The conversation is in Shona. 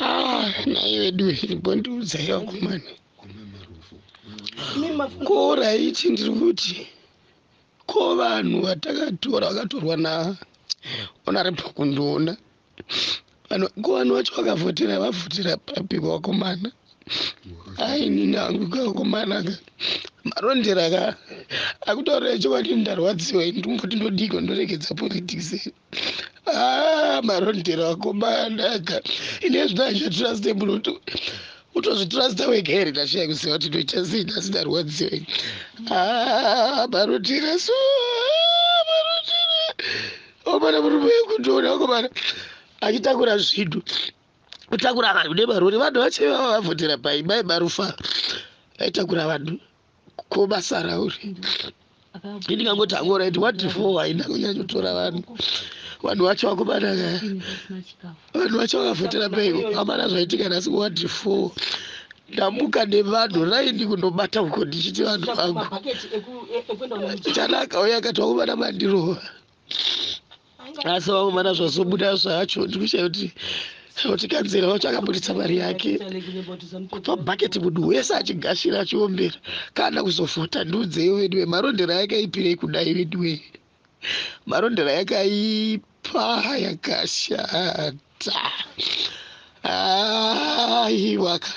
Ah, nhai vedu imbondiudzai vakomana. Ko raiti ndiri kuti ko vanhu vatakatora vakatorwa na honorable kundiona vanhu ko vanhu vacho vakavhotera vavhotera papi vakomana. Ai nini hangu kakomana ka marondera ka akutaurira chokwadi ndarwadziwa ini ndikumboti ndodiko ndoregedza politics. Ah, marondera vakomana ka ine zvino handichatrust munhu utozvitrusta wega here ndashaya kuziva kuti ndoita sei nhasi ndarwadziwa ini. Ah, marondera so ah, marondera omana murume wekundiona akomana achitakura zvinhu kutakura vanhu nemarori vanhu vacho ivava vavhotera pai mai marufa vaitakura vanhu ko basa rauri indingangoti hangu right what for haina kunyanyotora vanhu vanhu vacho vakomana vanhu vacho vakavhotera peiko hamana zvaitika nhasi what for ndamuka nevanhu raini kundobata uko ndichiti vanhu vangu chanaka uye akati vakomana mandirova asi vakomana zvazobuda zvacho ndikushaya kuti kuti kanzera wacho akabuditsa mari yake kupa bhaketi munhu wese achigashira achiombera kana kuzovhota ndiudzeiwo veduwe marondera yakaipirei kudai veduwe marondera yakaipa yakashata aiwaka.